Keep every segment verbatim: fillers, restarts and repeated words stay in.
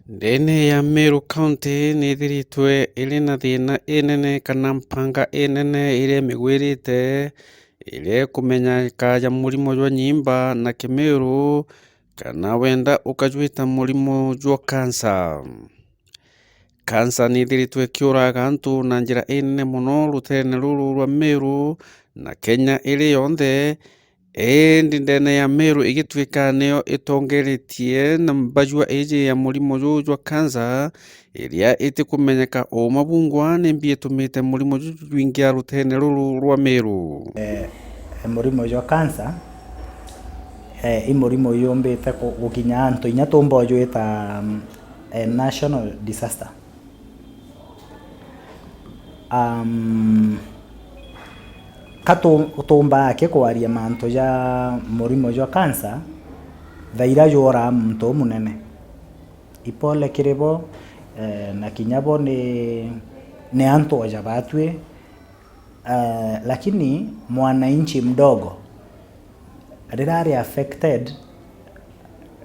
Ndene ya Meru County nithiritwe iri na thina inene kana mpanga inene iria imigwirite, iria ikumenyeka ja murimo jwa nyimba na Kimiru, kana wenda ukajwita murimo jwa kansa. Kansa nithiritwe ikiuraga antu na njira inene mono ruteene ruru rwa Meru na Kenya iri yonthe, indi ndene ya Meru igituika niyo itongeretie na mbajua iji ya murimo juu jwa kansa, iria itikumenyeka uuma bungwa nimbi itumite murimo juju jwingia ruteene ruru rwa Meru. Eh, murimo jwa kansa, eh, i murimo yumbite ku-, gukinya antu inya tumba ujwita, mm, eh, national disaster. Um, ka tu-, tumbaa ki kwaria mantu ja murimo jwa kansa, thaira jworaa muntu umunene. Ipole kiri bo, eh, na kinya bo ni, ni antu oja batwi, eh, lakini mwananchi mdogo riria ari affected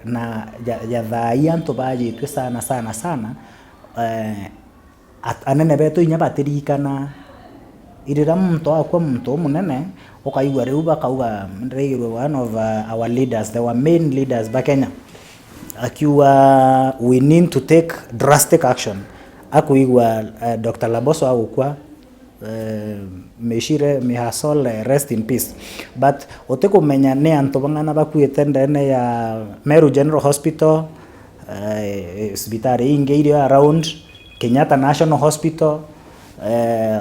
na ja, ja thaa ii antu bajitwi sana, sana, sana, eh, at-, anene betu inya batirikana. Irira muntu akua muntu umunene, ukaigua riu bakauga, ndiraigirwe one of, uh, our leaders, the our main leaders ba Kenya, akiuga, "We need to take drastic action." Akuigua, uh, Doctor Laboso agukua, eh, may she re-, may her soul, eh, rest in peace. But utikumenya ni antu bang'ana bakuite ndene ya Meru General Hospital, eh, cibitari ingi irio around, Kenyatta National Hospital, eh,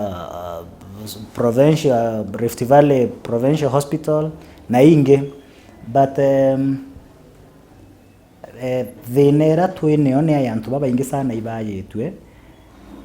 provincial, Rift Valley Provincial Hospital na ingi. But, um, eh, thina iria twi nayo ni ya antu babaingi sana ibaajitue,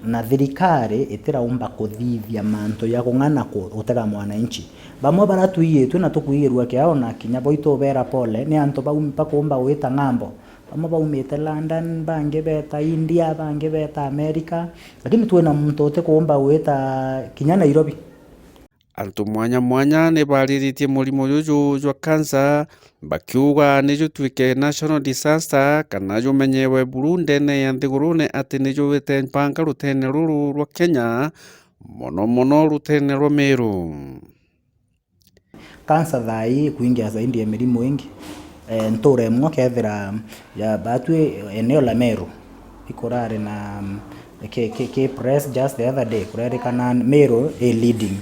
na thirikari itiraumba kuthithia mantu ja kung'ana ku-, gutega mwananchi. Bamwe baria twiyitue na tukwigirua kiao na kinya bo itubera pole, ni antu baum-, bakuumba gwita ng'ambo. Bamwe baumite London, bangi beta India, bangi beta America, lakini twina muntu utikuumba gwita kinya Nairobi. Antu mwanya mwanya ni bariritie murimo juju jwa kansa, bakiuga ni jutwike national disaster kana jumenyewe buru ndene ya nthigurune ati ni jubite mpanga ruteene ruru rwa Kenya, mono mono ruteene rwa Meru. Kansa thaa ii ikwingia zaidi ya mirimo ingi. Eh, ntura imwe kethira ya batwi eneo la Meru ikurari na, mm, ki, ki, ki press just the other day, kurerikana Meru i leading.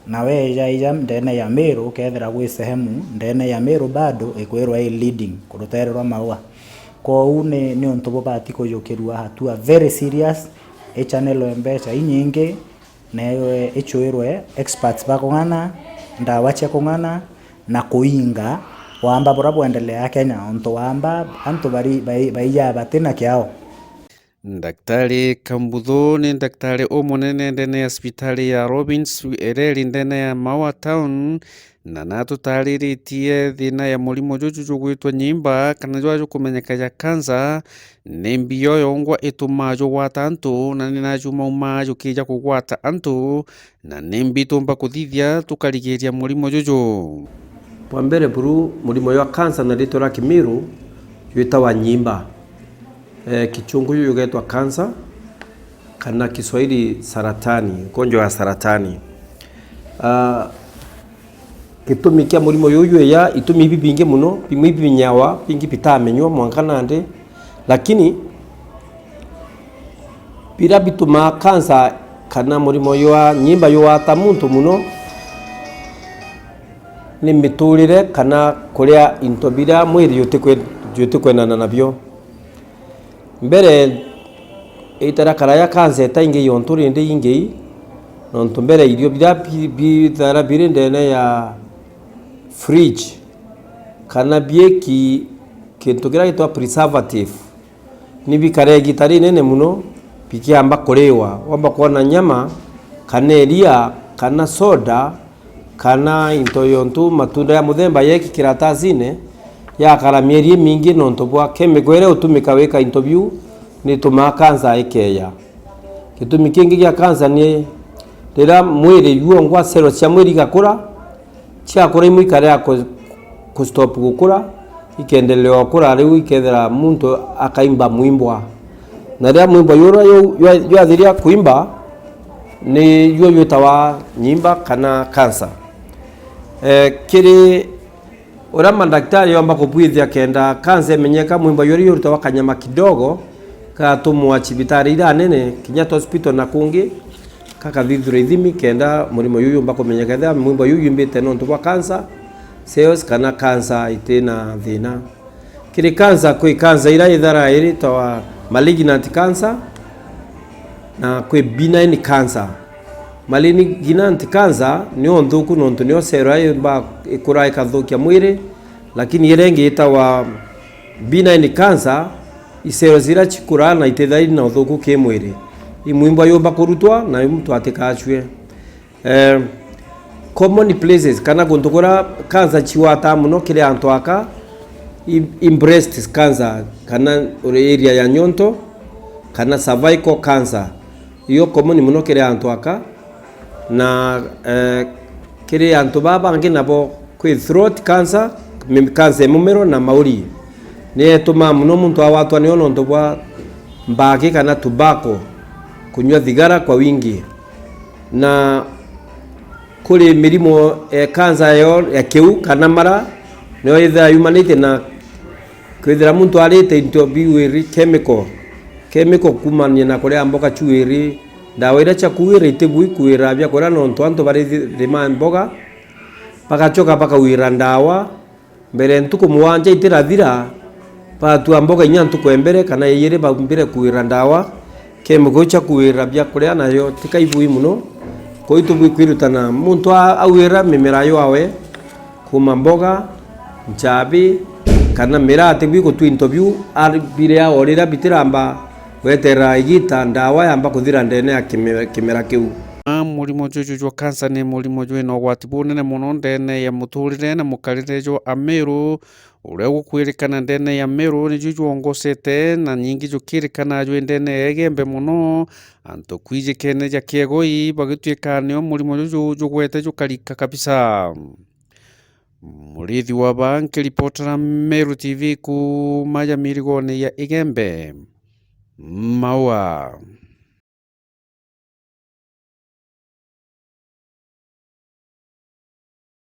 Na weja ija ndene ya Meru, ukethira gwi sehemu ndene ya Meru bado ikwirwa i leading kuruta iri rwa Maua. Kwou ni, ni untu bubati kujukirua hatua very serious, ichanelwe mbeca inyingi, neyo ichwirwe experts ba kung'ana, ndawa cia kung'ana, na kuinga wamba bura bwendelea Kenya, untu wamba antu bari-, bai-, baijaa bati na kiao. Daktari Kambuthu ni daktari umunene ndene ya cibitari ya Robbins Ereri ndene ya Maua Town, na natutariritie thina ya murimo juju jugwitwa nyimba, kana jwa jukumenyeka ja kansa, ni mbi yo yongwa itumaa jugwata antu, na ni naju maumaa jukija kugwata antu, na ni mbi tumba kuthithia tukarigiria murimo juju. Bwa mbere buru, murimo jwa kansa na ritwa ria Kimiru jwitawa nyimba. Eh, kichungu juju jugetwa kansa, kana Kiswahili saratani, ugonjwa wa saratani. Ah, gitumi kia murimo juju jweya, itumi ibi bingi muno, bimwe ibimenyawa, bingi bitamenywa mwanka nandi, lakini biria bitumaa kansa kana murimo jwa nyimba jugwata muntu muno ni miturire kana kuria into biria mwiri jutikwe-, jutikwendana nabio. Mbere, itarakara ya kansa itaingi yontu rindi ingi, nontu mbere irio biria bi-, bithara biri ndene ya fridge, kana bieki kintu kiria gitwa preservative, ni bikara igita rinene muno bikiamba kuriwa. Wamba kwona nyama, kana iria, kana soda, kana into yontu matunda ya muthemba yeki kiratasine, yakara mieri imingi nontu bwa chemical iria utumika wika into biu, nitumaa kansa ikeeja. Gitumi kingi gia kansa ni riria mwiri juongwa, cero cia mwiri igakura, ciakura imwe ikarega ku-, ku stop gukura, ikendelea gukura, riu ikethira muntu akaimba mwimbwa. Na riria mwimbo jura ju-, jwa-, jwathiria kuimba, ni juo jwitawa nyimba kana cancer. Eh, kiri uria mandaktari yomba kubwithia kenda cancer imenyeka, mwimbo juri jurutawa kanyama kidogo, katumwa cibitari iria nene, kinya ta hospital na kungi, kakathithirwa ithimi kenda murimo juju jumba kumenyeka. Ethira mwimbo juju jumbite nontu bwa cancer cells kana cancer itina thina. Kiri cancer, kwi cancer iria ithara iritawa malignant cancer, na kwi benign cancer. Malignant cancer nio nthuku nontu nio cero iria yumba ikura ikathukia mwiri, lakini iria ingi itawa benign cancer, icero ciria cikura na itithari na uthuku ki mwiri, imwimbwa yumba kurutwa na muntu atikacue. Eh, common places kana guntu kuria cancer cigwataa muno kiri antu aka, i, i breast cancer kana area ya nyonto, kana cervical cancer. Iyo common muno kiri antu aka, na, eh, kiri antu baa bangi nabo kwi throat cancer, mi-, cancer ya mumero na mauri. Ni itumaa muno muntu agwatwa nio nontu bwa mbaki kana tobacco, kunyua thigara kwa wingi. Na kuri mirimo ya cancer yo ya kiu kana mara, nio yithira yumanite na kwithira muntu arite into biu iri chemical, chemical kumania na kuria mboga ciu iri, ndawa iria cia kuira itibui kuira biakuria nontu antu bari thi-, rima mboga, bagacoka bakauira ndawa, mbere ntuku mugwanja itirathira, batua mboga inya ntuku ya mbere kana ya iiri baumbire kuira ndawa, chemical iu cia kuira biakuria nayo tikaibui muno. Kwou itubui kwirutana muntu a-, auira mimera ywawe, kuma mboga, nchabi, kana miraa atibui gutua into biu, a-, biria o riria bitiramba gweterera igita ndawa yamba kuthira ndene ya kime-, kimera kiu. A, murimo juju jwa cancer ni murimo jwina ugwati bunene muno ndene ya muturire na mukarire jwa Ameru, uria gukwirikana ndene ya Meru niju jwongocete na nyingi jukirikana jwi ndene ya Igembe muno, antu kwijikene ja kiegoi bagituika nio murimo juju jugwete jukarika kabisa. Murithi wa baa nkiripotera Meru T V kuuma ja mirigone ya Igembe, Maua.